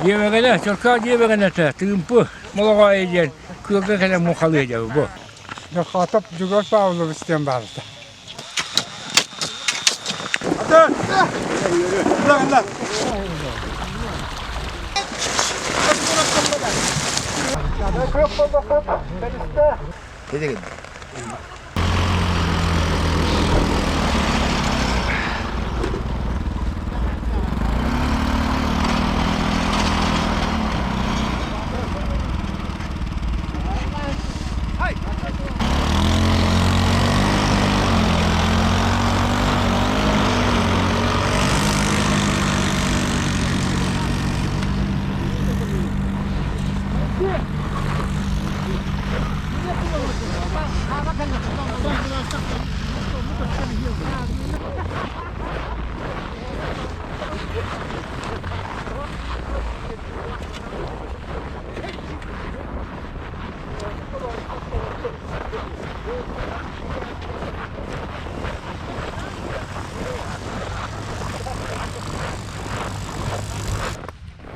Дьиэбэгэнэ, Чөркөөх дьиэбэгэнэтэ, Тыымпы Молоҕоойу диэн күөлгэ кэлэн муҥхалыы дьэ бу. Нохотоп Дьугур Павлович диэн баарыта.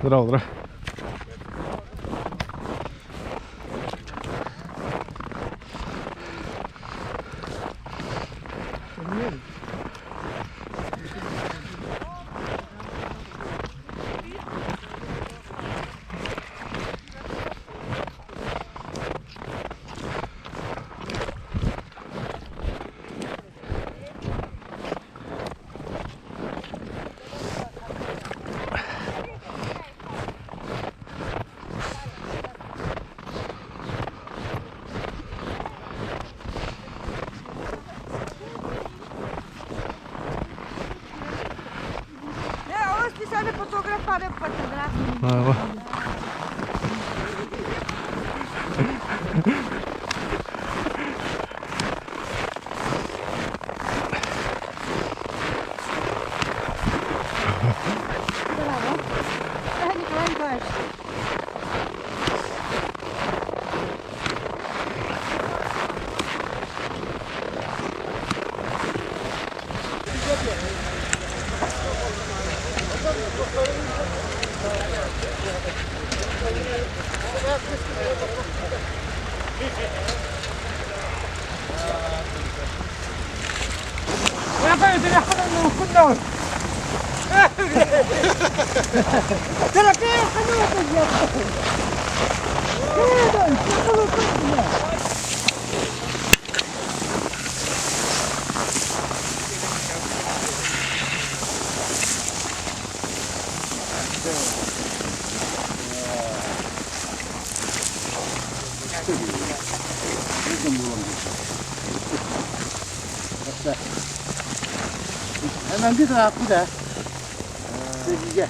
Здорово, здорово. Hemen bir rahatlı da. Gel.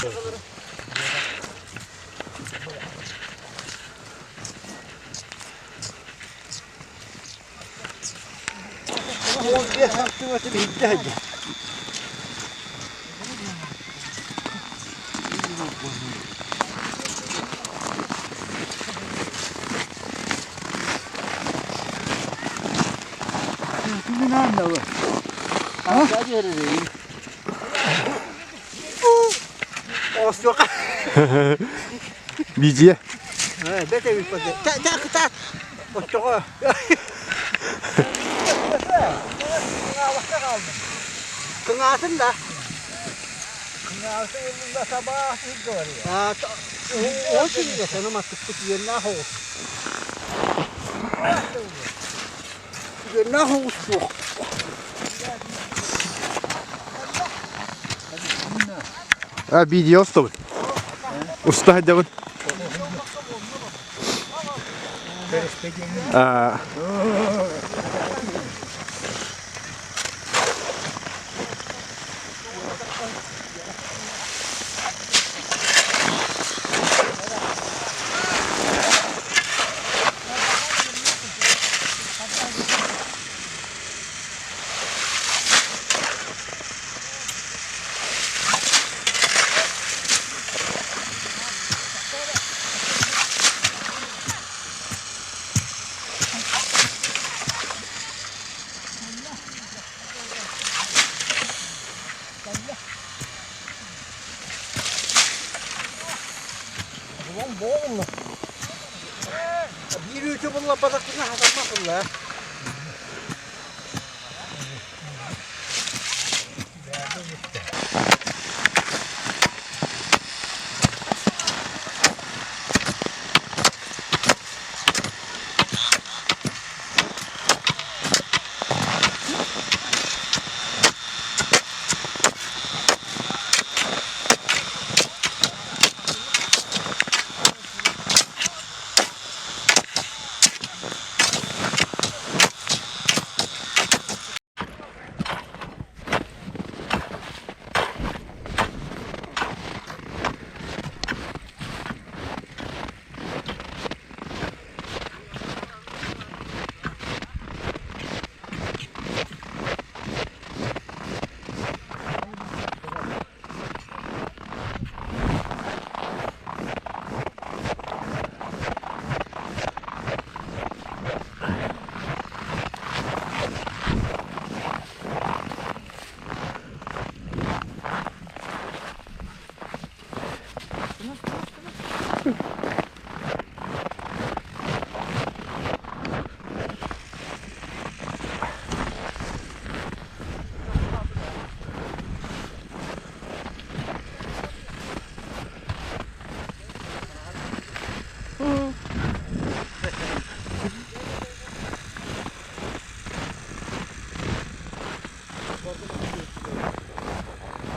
15 сантиметр иһирдьэ сылдьар. Видео. Кыҥаатын да. Үөннээх оҕус суох. А, видео устабын. Уста сылдьабын. А, Ulan boğulma. Bir ülke bununla badaklarına hazırmak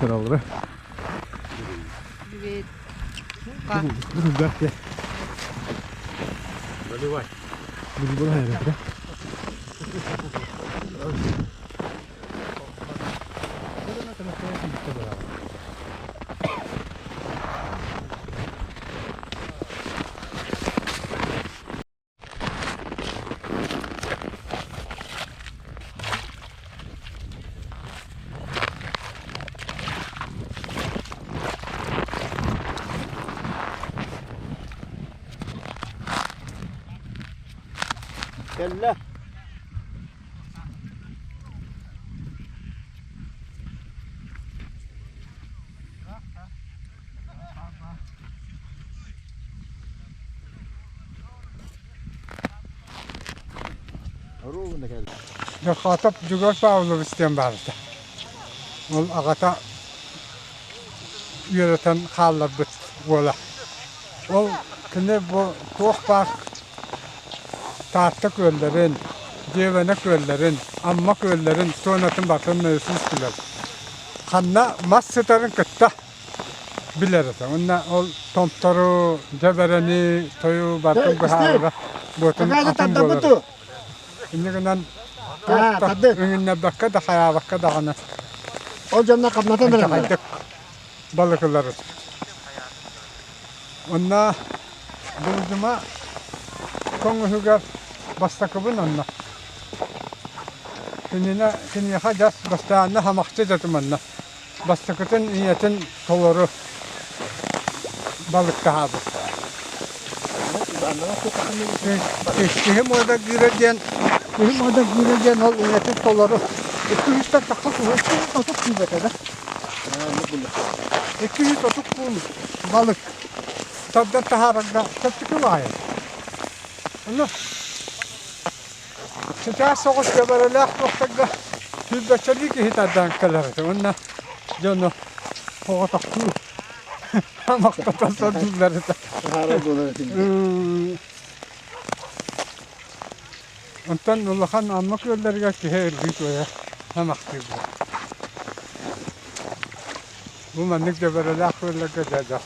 Kuralları. Привет. Заливай. Kelle. Дьоххоотоп Дьугур Павлович диэн баарыта. Ол аҕата үөрэтэн хаалларбыт уола. Ол кини бу туох баар Таатта күөллэрин, Дьиэбэнэ күөллэрин, Амма күөллэрин туонатын барытын наизусть билэр. Ханна мас сытарын кытта билэр этэ. Уонна ол томтору, дьэбэрэни, тойу барытын быһаарара буотун атын буолара. Инньэ гынан туох да үҥүннэрбэккэ да хайаабакка даҕаны Ол дьонно хамнатан хайдах балык ылар. Онно Булдума көҥүһүгэр бастакыбын онно. Кинини киниэхэ дьас бастаанна хамахчы дьатым манна. Бастакытын ийэтин толору балыктаһаабыт. Киһи муода диэн киһи муода диэн ол ийэтин толору 200 тахса 230 күүбэтэ да. 230 куул балык тардан таһаарарга чэпчэки баайа. Ону Чычаас соҕус дьэбэрэлээх туохтарга сүүрбэччэлии киһи тардан кэлэр этэ уонна дьону оҕотохтуу амахтата сордууллар этэ. Онтон улахан Амма күөллэригэр киһи ыргыы туойа амахтыыр буолар. Бу маннык дьэбэрэлээх күөллэргэ дьэ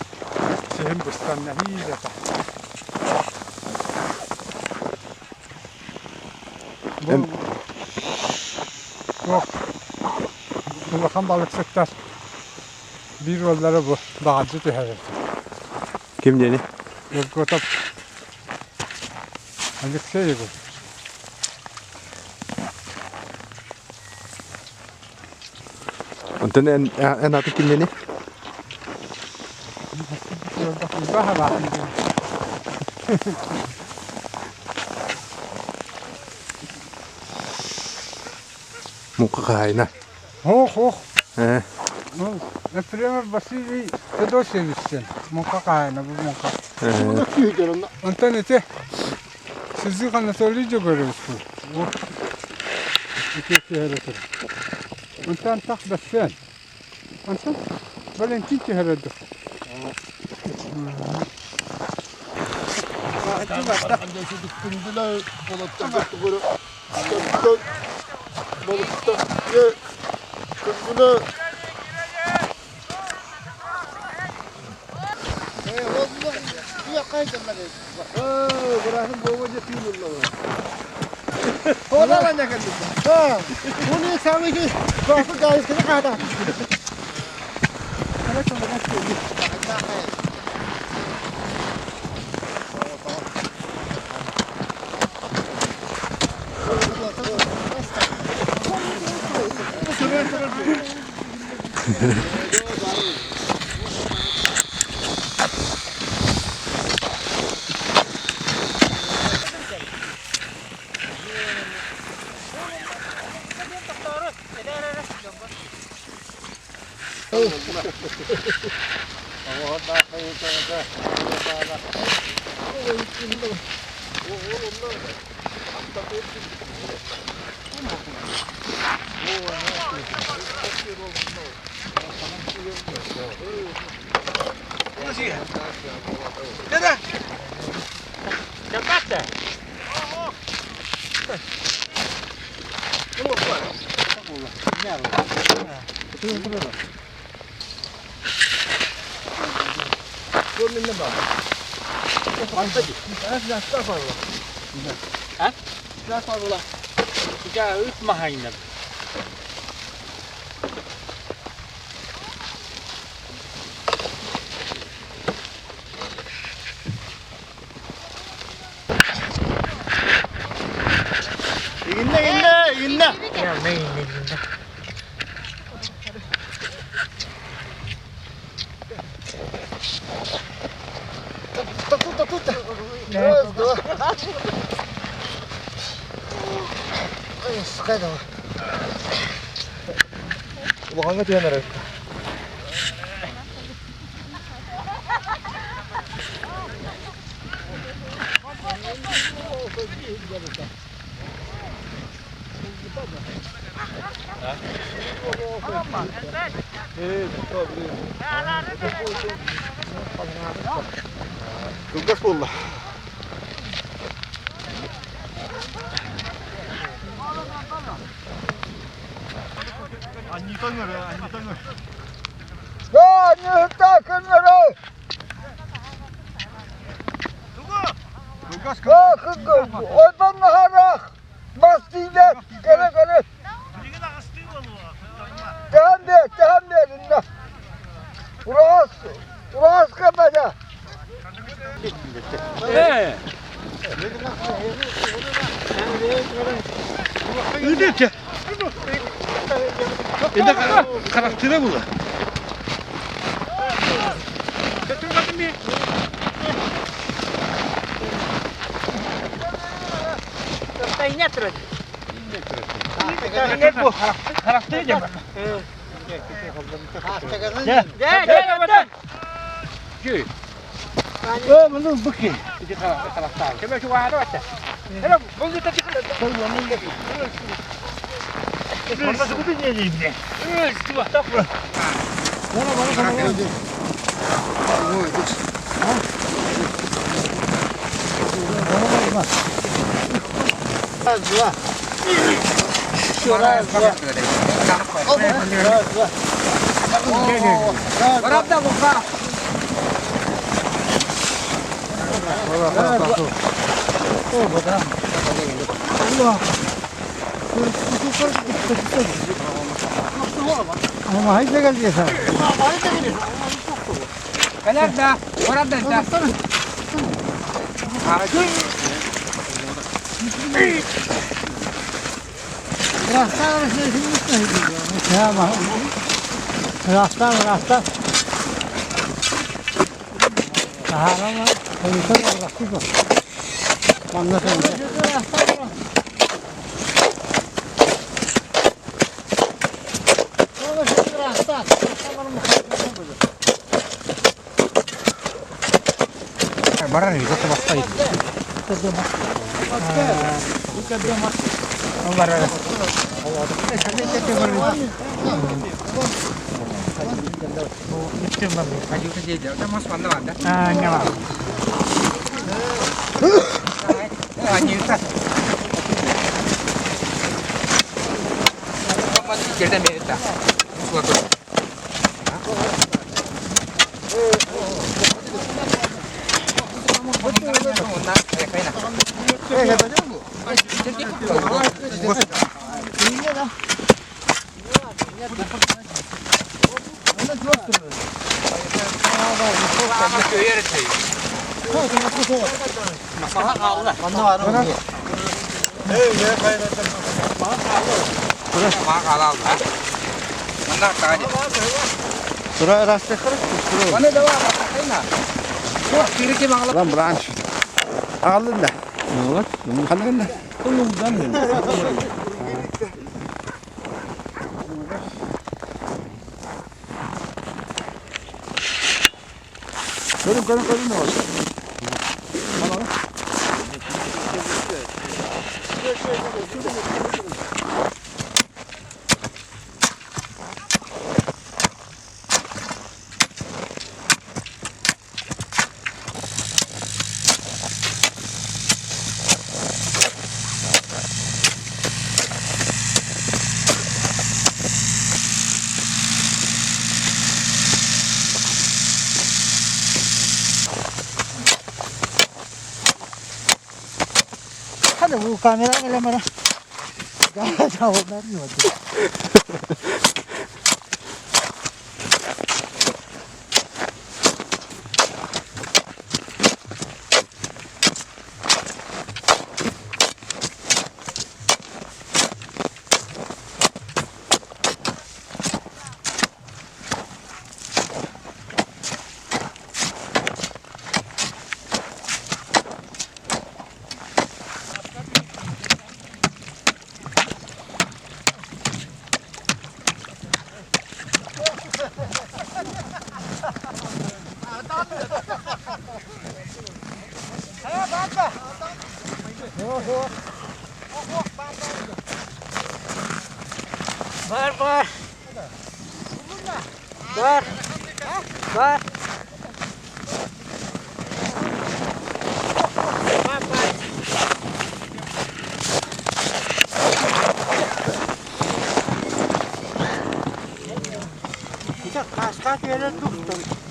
сиһин быстан нэһиилэ Бу туох улахан балыксыттар биир уоллара бу баҕадьы түһэр этэ. Ким диэни? Еготов Алексей Егорович. Онтон эн, эн аты кимнени? Мука хаһайна. Ох, ох. Э. Ну, например, Василий Федосевич мука хаһайна бу мука. Онтон ити Сызык Анатолий Дьөгүөрөбүс бу. Ити түһэрэ турар. Онтон тах бэссээн. Онтон Валентин түһэрэ Улахаҥҥа түһэн эрэр. Кылгас буолла. Ыытыачча. Это характера было.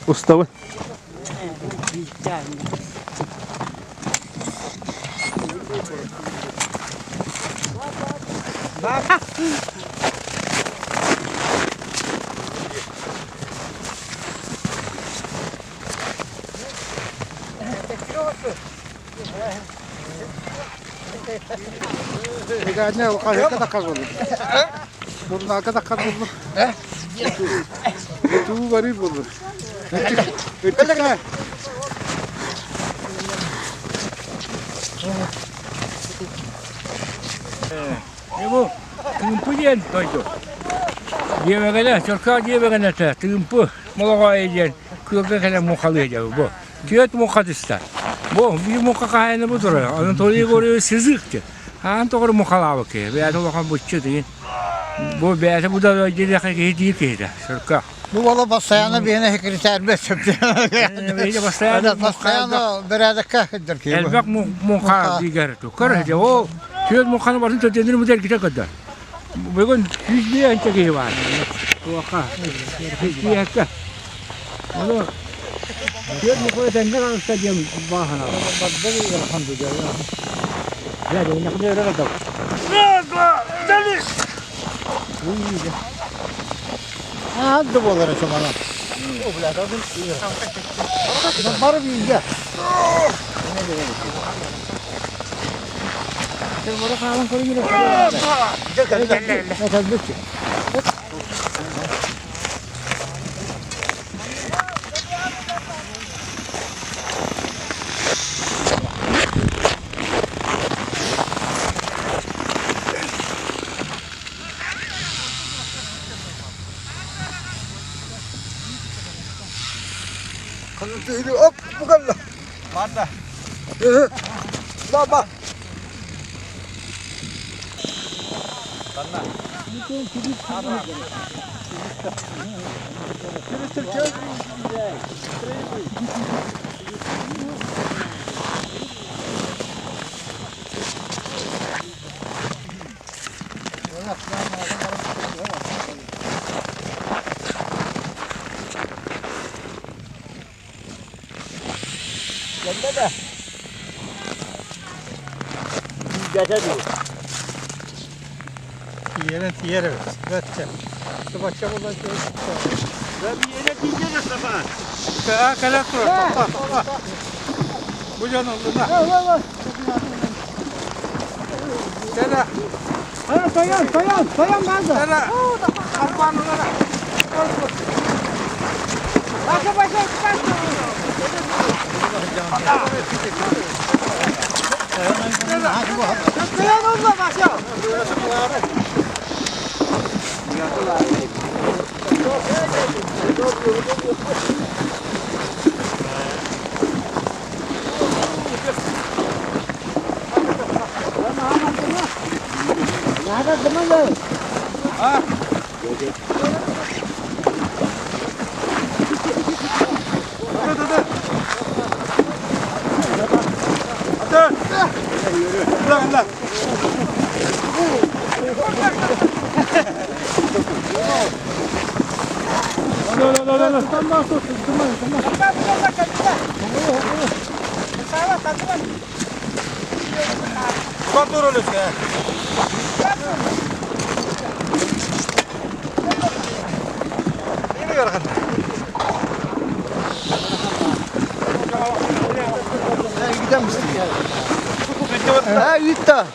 Уставы. Хаһыакка таххар буоллум. Журналга таххар буоллум. Туу барыы буоллум. Бу Тыымпы диэн дойду. Дьиэбэгэнэ, Чөркөөх дьиэбэгэнэтэ Тыымпы Молоҕоойу диэн күөлгэ кэлэн муҥхалыы дьэ бу. Түөрт муҥха түстэ. Бу биир муҥха хаһаайына бу турар. Анатолий Егорович Сызык диэн. Хаан тоҕор муҥхалаабыт киһи. Бэйэтэ улахан буччу тигин. Бу бэйэтэ бу да дойду киһи диир киһитэ. Чөркөөх. Бу уола постоянно биһиэнэ секретарь Постоянно постоянно бэрээдэккэ сылдьар киһи. Элбэх муҥха биигэр көр дьэ ол түөрт муҥханы барытын төтөнүр мутэргитэ көрдөр. Бүгүн 105 анча киһи баар. Туохха? Киһиэккэ. Ону түөрт муҥха тэҥҥэ таҕыста диэн баахана. Аат да буолар этэ манан. Бары бииргэ. Оп, бугалла. Барда. Баба. Тиэрэн тиэр эбит. Бачча. Бачча буолан Кэлэ турар. Бу дьон ыллына. Кэлэ. Таян, таян, таян надо. Кэлэ. Арбанулара. Баша, баша, баша. Таян olma баша. Ha yutta.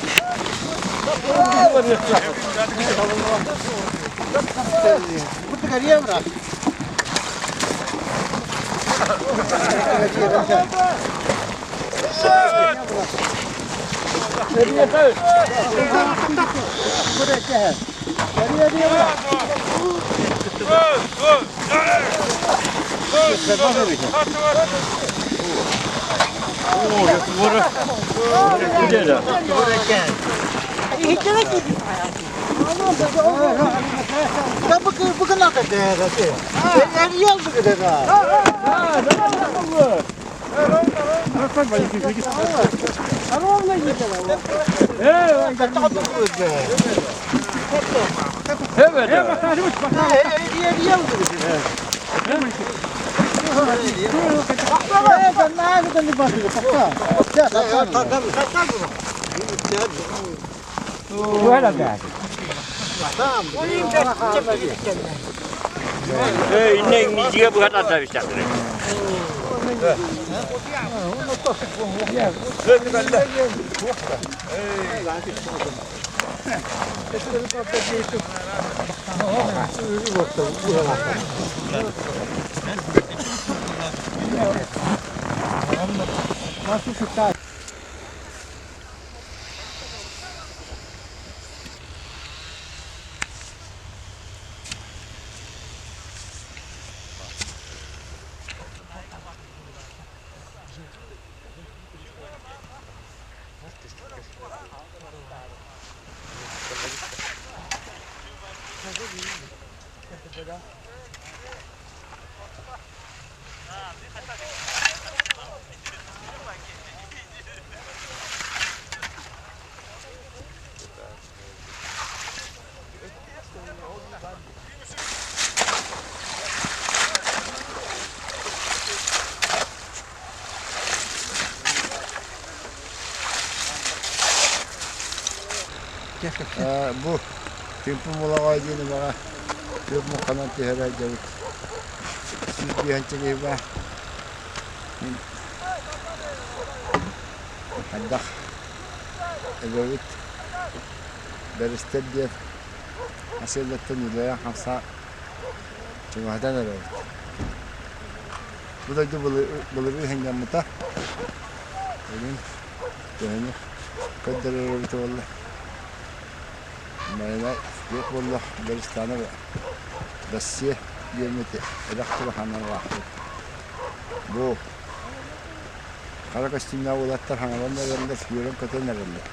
Инне иҥниитигэ быһа тардабыттахтара. Бу Тыымпы Мулаҕай диэн үлэҕэ түөрт муҥханан түһэрэ сылдьабыт. 105 киһи баар. Мин хайдах эбэбит бэристэр диэн Асыыллаттан үлэлээн-хамсаан чугаһатан эрэбит. Бу дойду былыргы сынньаммыта. Бүгүн төһөнү көрдөрөр эбитэ буолла. Майна суох буолла Дагестана Россия диэммит элэх улаханалаахпыт. Бу хара көстүүмнээх уолаттар хаҥалан эрэллэр, үөрэн-көтөн эрэллэр.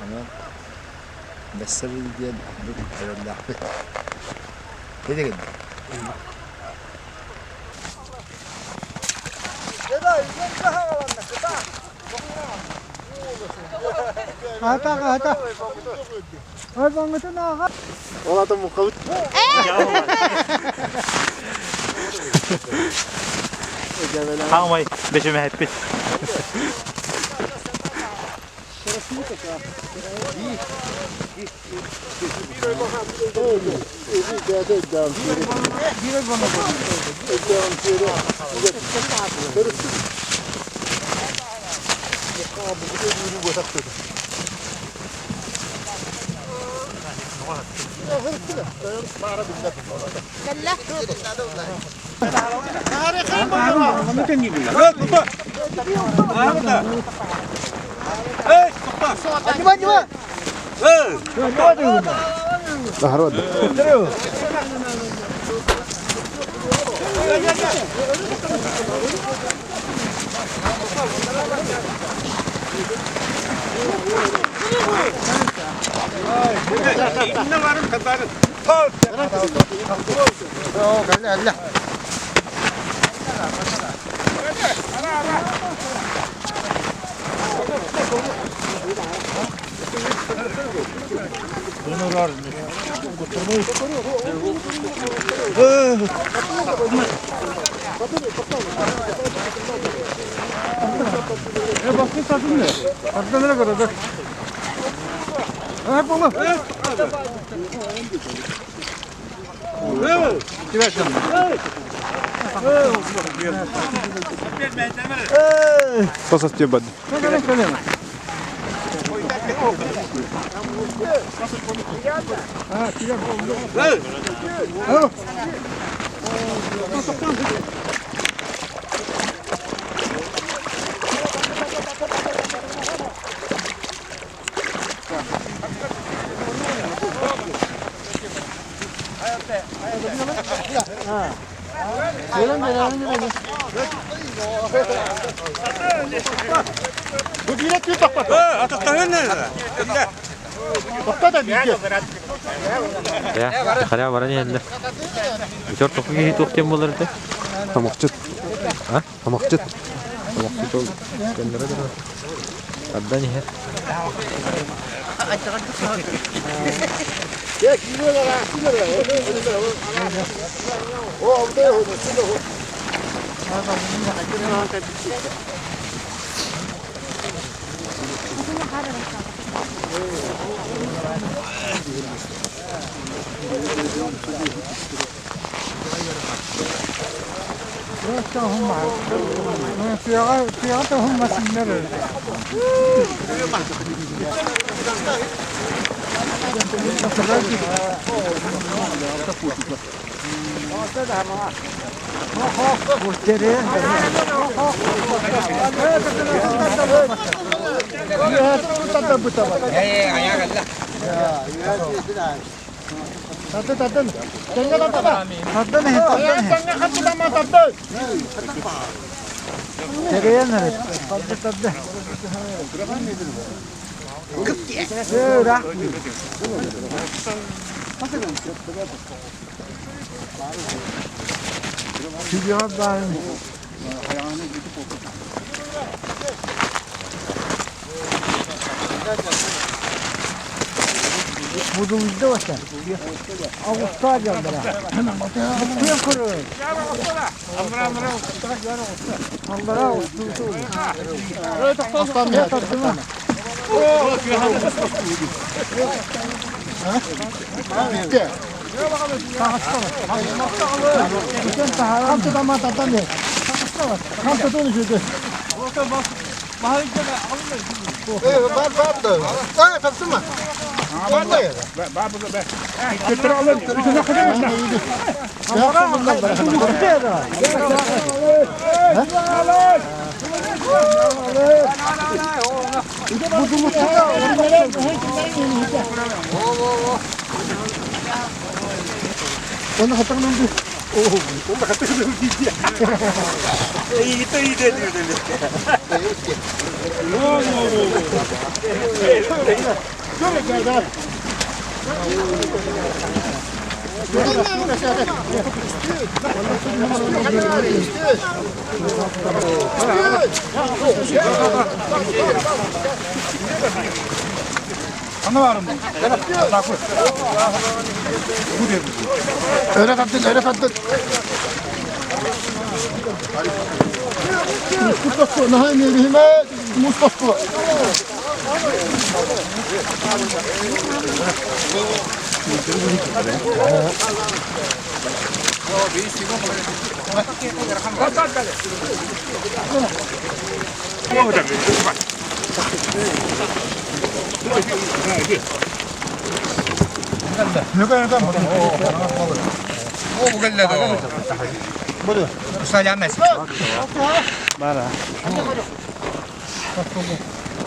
Онон бэссэбил диэн бүк эрэллээхпит. Кэлигин. Ата ата. Ой, ааҕа. Ол ата мухабыт. Хаамай бэчэмэһэппит. Наһарбат. Тосос бад. Харя баран иһэллэр. Үтөр току киһи туох диэн буолар этэ? Тамакчыт. А? Тамакчыт. Тамакчыт ол кэллэрэ да тардан иһэр. Тыаҕа тыаҕа тоһуммасыннар.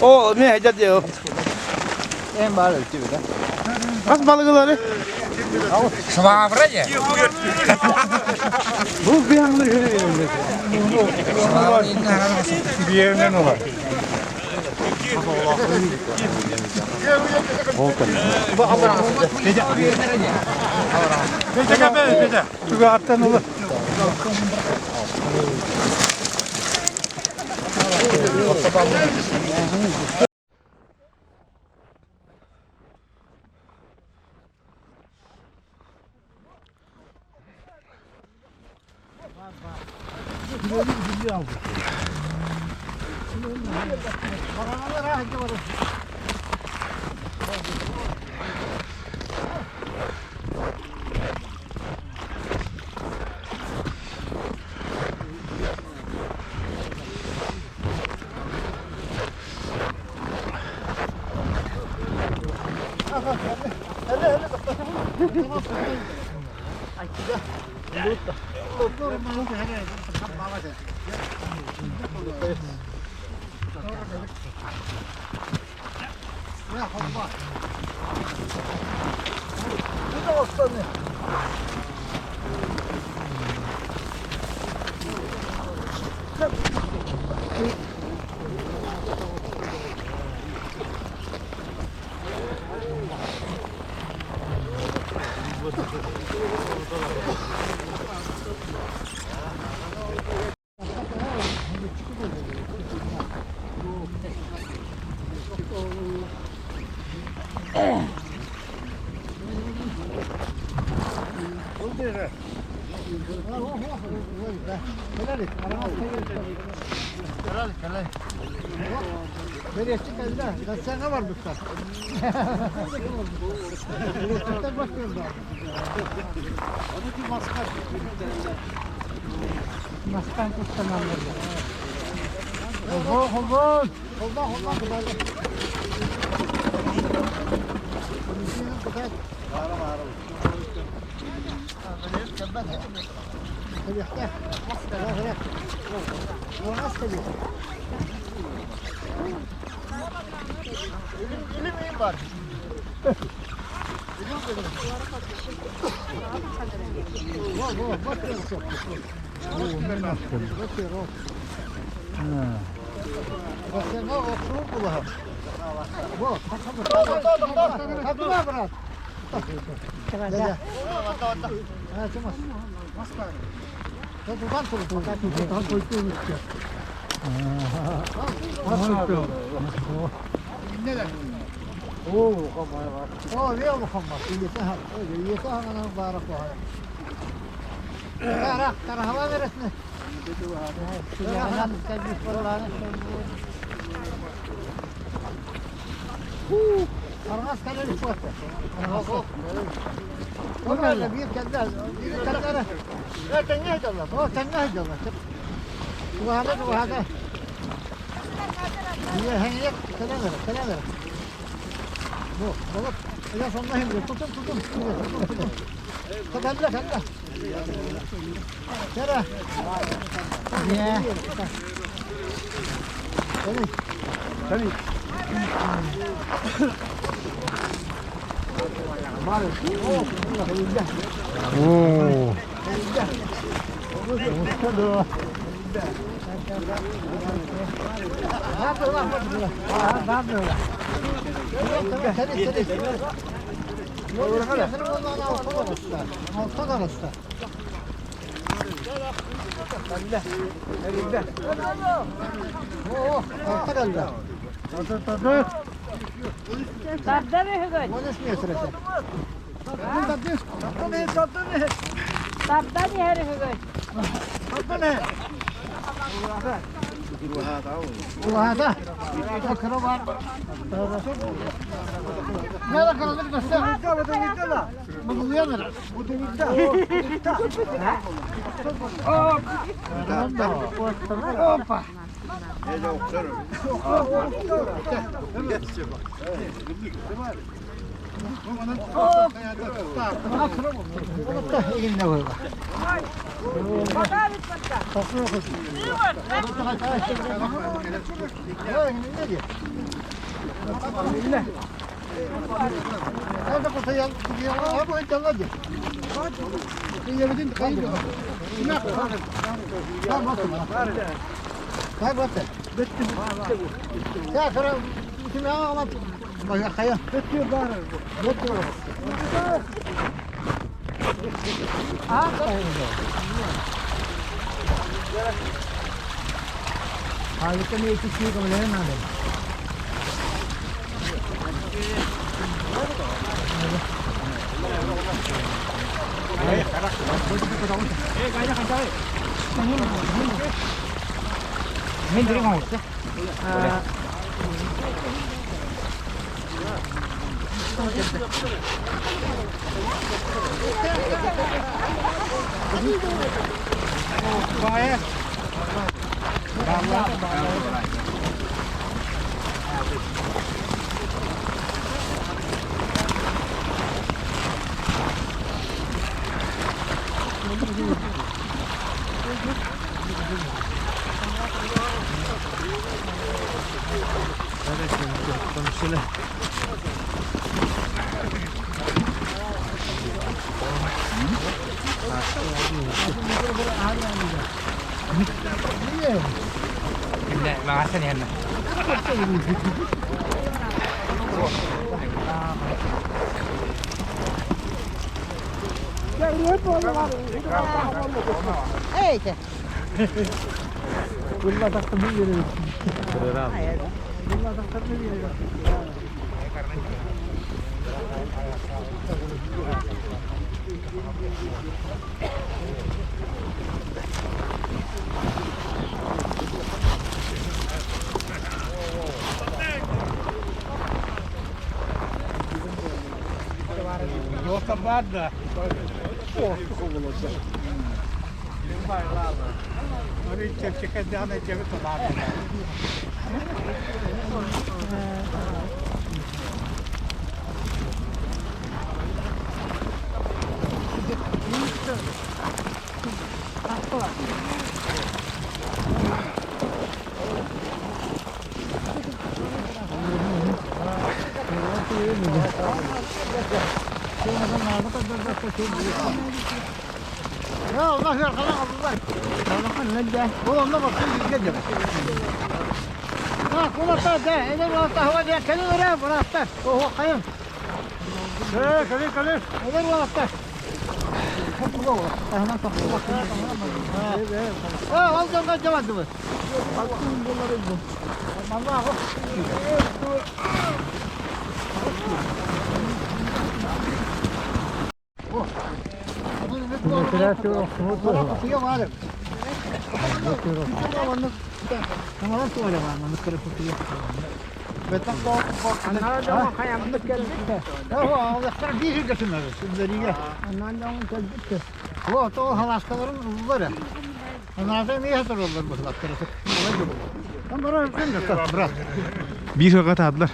О, не, дядя. Kas balıkları? Bu bir anda Биэринэн олар. Бече кәбе, бече. Түгә аттан олар. Бэриэччи кэллэ, Дацаҥа барбыттар. Бэриэччиттэр бас Мастан куттаналлар. Холбоо, холбоо! Холбоо, холбоо, кытаат. Кытаат. Оо. Биир сырга таһдылар.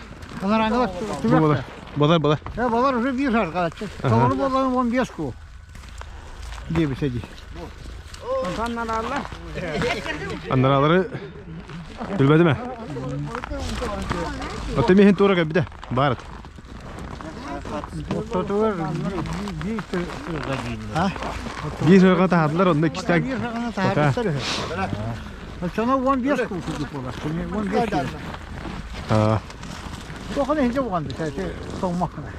Болар. Болар, болар. Балар уже биир аргааччы. Толору буолан 15 куу. Диэбитэ дии. Андаралары билбэти ме? Оттон миһин туора кэлбитэ. Баарыт. Ортотугар биир сырга дииллэр. Биир сырга таһдылар, онно иккистээн. Биир сырганы таһаарбыттар үһү. Оччоно 15 куу курдук буолар. 15 киилэ. Аа. Тоқын иһинче буган бит, тоңмак кына.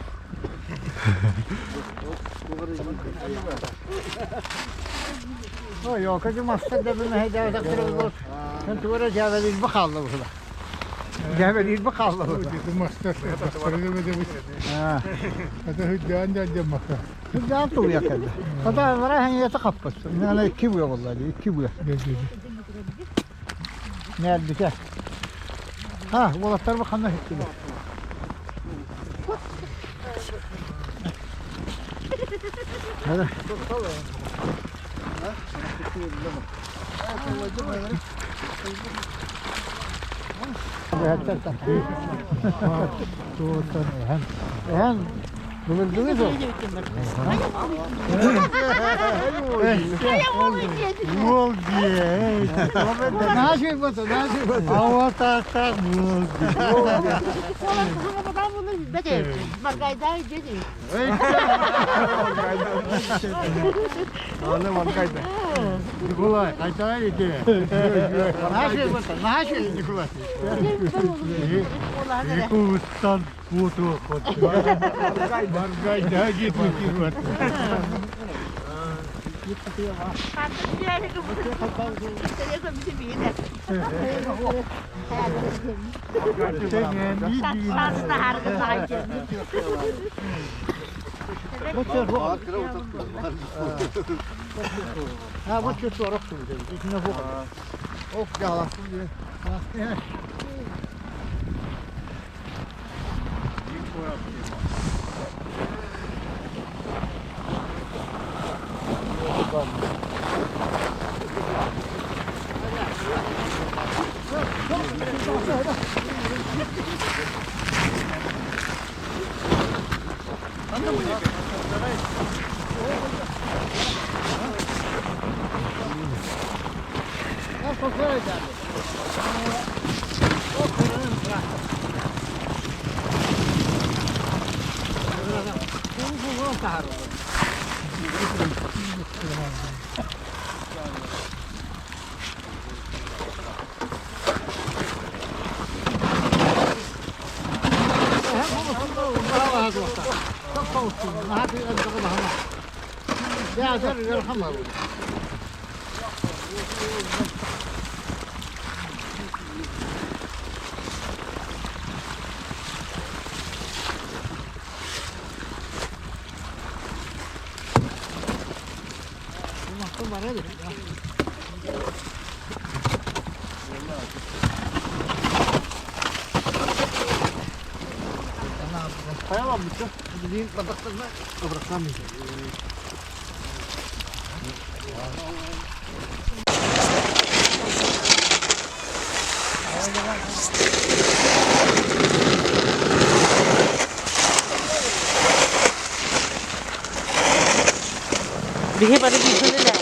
Ой, ёка мастар да билмэһэ Sen tuvara жабелил бахалла бухла. Жабелил бахалла бухла. Hüddan tuğya kaldı. Hatta var hani yata kappat. Yani iki buya vallahi, iki buya. Nerede ki? Ha, olatlar bakanlar hepsi. Hadi. Биһи бары бииргэ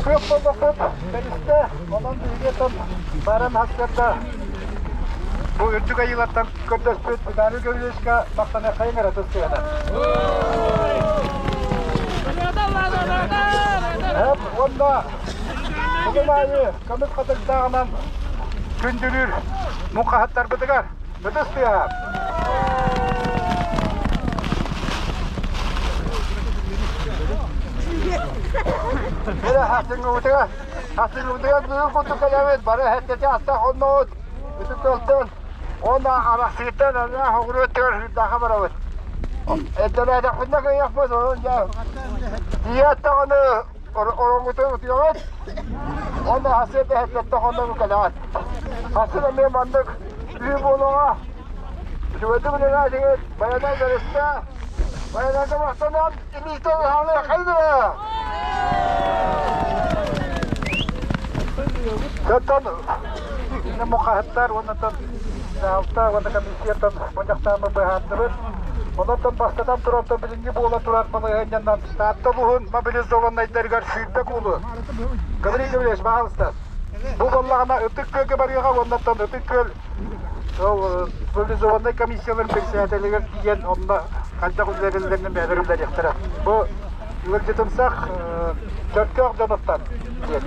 Көп болбоппут бэристэ, онон биһиги баран хасыарда бу үрдүк айыылартан көрдөспүт Виталий Гавриловичка махтаныаххайыҥ эрэ тус сыһына. Уонна бүгүн аайы көмүс хатырдааҕынан күндүлүүр муҥхаһыттарбытыгар ытыс тыаһа. Эрэ хасыҥҥыбытыгар хасыҥҥыбытыгар бүгүн курдук кэлэбит бары хэттэтэ астах онноот үтүк көлтөн уонна арахсыыттан анаа хоҕуруоттугар сырдаха барабыт. Эрдэлээтэхпитинэ кыайыахпыт онон дьэ тиийээт даҕаны ороҥҥутун утуйаҕыт уонна хасыарда хэттэтэ хоннору кэлэҕит. Хасыр эмиэ маннык үү буолуоҕа. Үчүгэйдик үлэлээтигит, байанай бэристэ. Байанайга махтанан илиитэ хаалыаххайдыра. Оттон мухаһыттар уоннатан дьаһалта уонна комиссиятан мунньахтааммы быһаардыбыт. Онон бастатан туран билиҥҥи буола турар балаһыанньанан Таатта улууһун мобилизованнайдарыгар 20 куулу. Гаврил Гаврильевич, пожалуйста. Бу буоллаҕына Ытык Күөлгэ барыаҕа уоннаттан Ытык Күөл ол мобилизованнай комиссияларын председателигэр тиийэн онно хайдах үлэлэрин бэйэлэр үлэлиэхтэрэ. Бу ыалдьытымсах Чөркөөх дьонуттан диэн.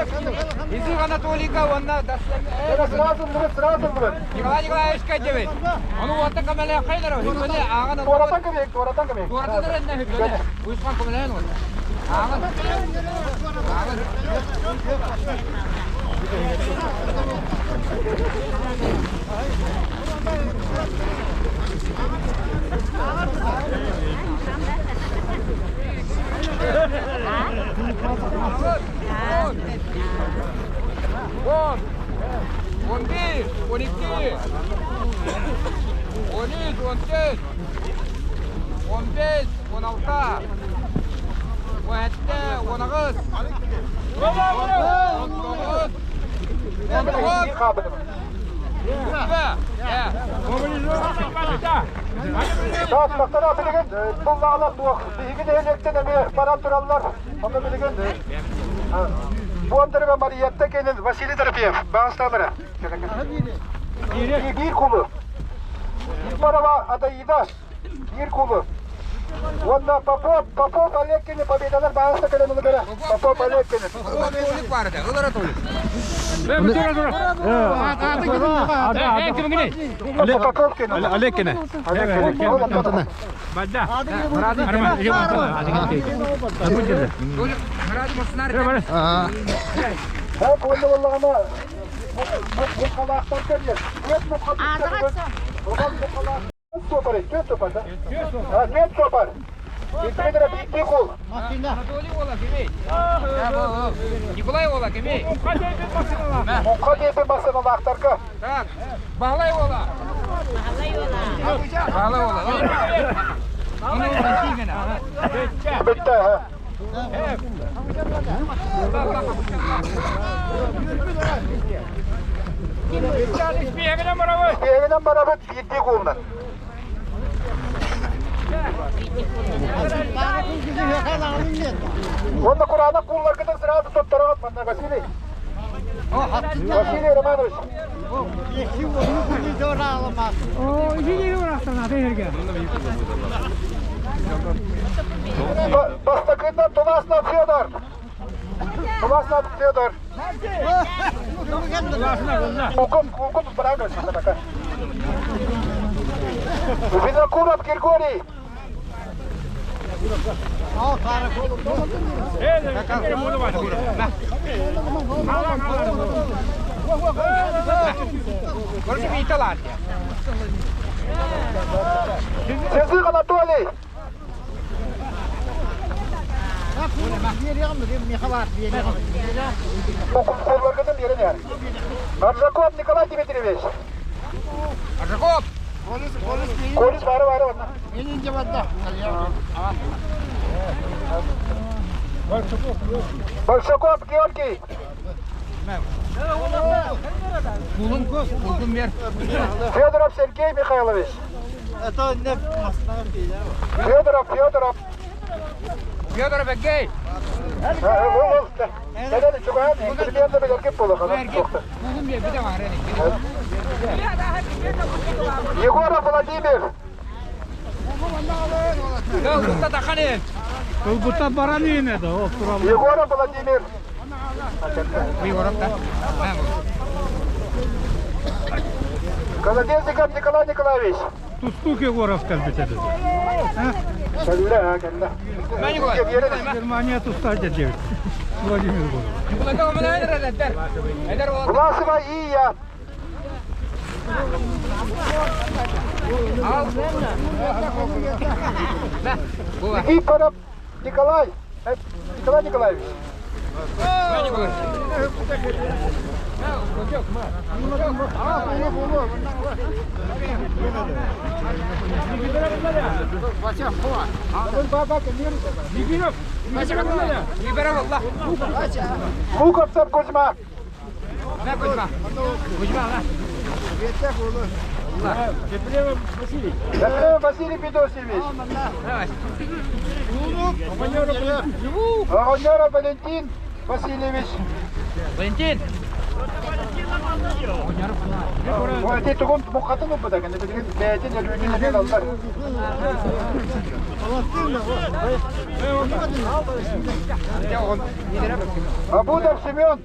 Изык Анатолийга уонна Сразу мурат, сразу мурат. Николай Николаевичка дебит. Ону уоттан көмөлөөххөйдөрө. Хүлбөне ааҕан Туоратан көмөк, туоратан көмөк. Туоратан эрэннэ хүлбөне. Уйусхан көмөлөөн ол. Ааҕан. Ааҕан. 10, 11, 12, 13, 14, 15, 16, 17, 18, 19, 19, Тахтара билигин буллаҕына туох биһиги нэһилиэктэн эмиэ баран тураллар. Онно билигин Бондарева Мариетта кэлин Василий Дорофеев баҕастаалара. Биир кулу. Егорова Адаида биир кулу. Уонна Попов, Попов Олег кини победалар баҕаста кэлэн ылыгара. Попов Олег кини. Попов кини. Олег кини. Олег кини. Так, уонна буоллаҕына муҥхалаахтар кэллэр. Түөрт муҥха суопар, түөрт суопар, да? Түөрт суопар. Иккитинэ биирдии кул. Анатолий уола кимий? Николай уола кимий? Муҥха диэки массыыналаахтарга. Так, Баһылай уола. Баһылай уола. Ону тиигэнэ. Бүттэ. Биһигинэн барабыт биирдии куулунан. Уонна кураанах куулларгытын сразу туттараҕыт манна Василий. Василий Романович. Бастакытынан Туласнов Федор. Туласнов Федор. Кукум, кукум, правильно, Винокуров Григорий. Сезых Анатолий. Аржаков Николай Дмитриевич. Аржаков! Колес бары бары Большаков Георгий. Федоров Сергей Михайлович. Федоров, Федоров. Федоров Сергей. Егоров Владимир. Егоров Владимир. Колодезников Николай Николаевич. Тустук Егоров кэлбит этэ. Кэллэ, кэллэ. Германия тустааччы диэбит. Владимир Егоров. Власова Ия. Никифоров Николай. Николай Николаевич. Луковцев Кузьма. Ефремов Василий Федосевич. Огонеров Валентин Васильевич. Валентин! Ити тугун мухатын ылбыта кэннэ билигин бэйэтин өлүүтүн эмиэ ылаллар. Абудов Семен.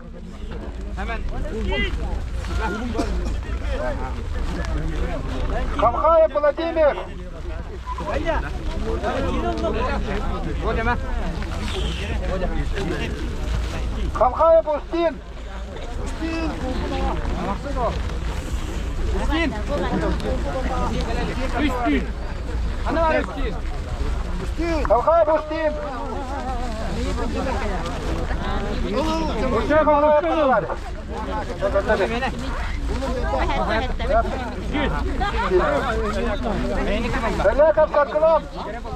Хамхаев Владимир. Хамхаев Устин. Устин. Устин. Устин. Хамхаев Устин. Белеков Саркылан.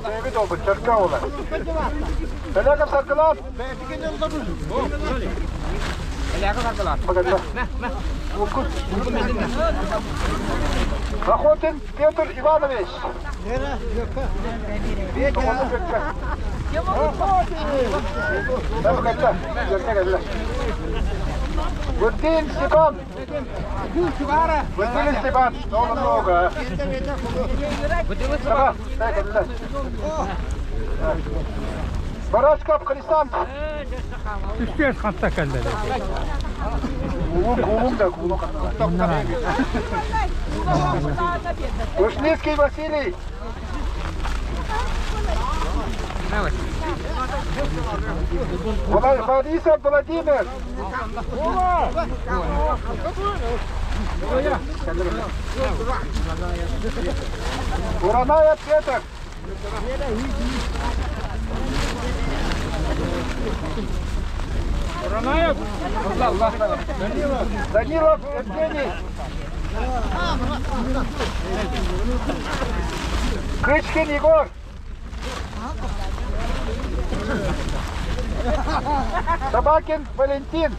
Бэйбит олбут, чөркө ола. Белеков Саркылан. Охотин Петр Иванович. Гурдин Степан. Гурдин Степан. Много-много. Барашков Христант. Үстүөс ханта кэллэ. Ушницкий Василий. Борисов Владимир. Уранаев Петр. Уранаев. Данилов Евгений. Кычкин Егор. Собакин Валентин.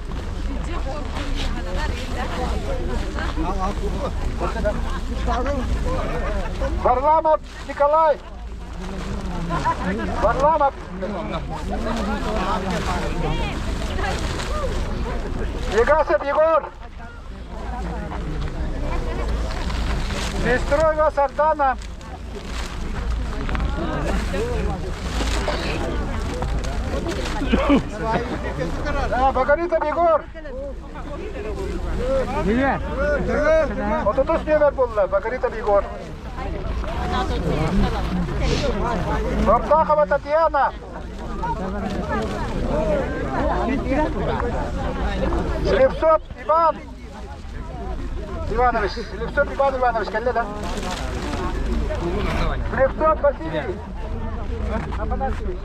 Варламов Николай. Варламов. Егасов Егор. Нестерова Сардана. Багаритов Егор. Отутус нүөмэр буолла, Багаритов Егор. Бартахова Татьяна. Слепцов Иван Иванович. Слепцов Иван Иванович, кэллэ да? Слепцов Василий Афанасьевич.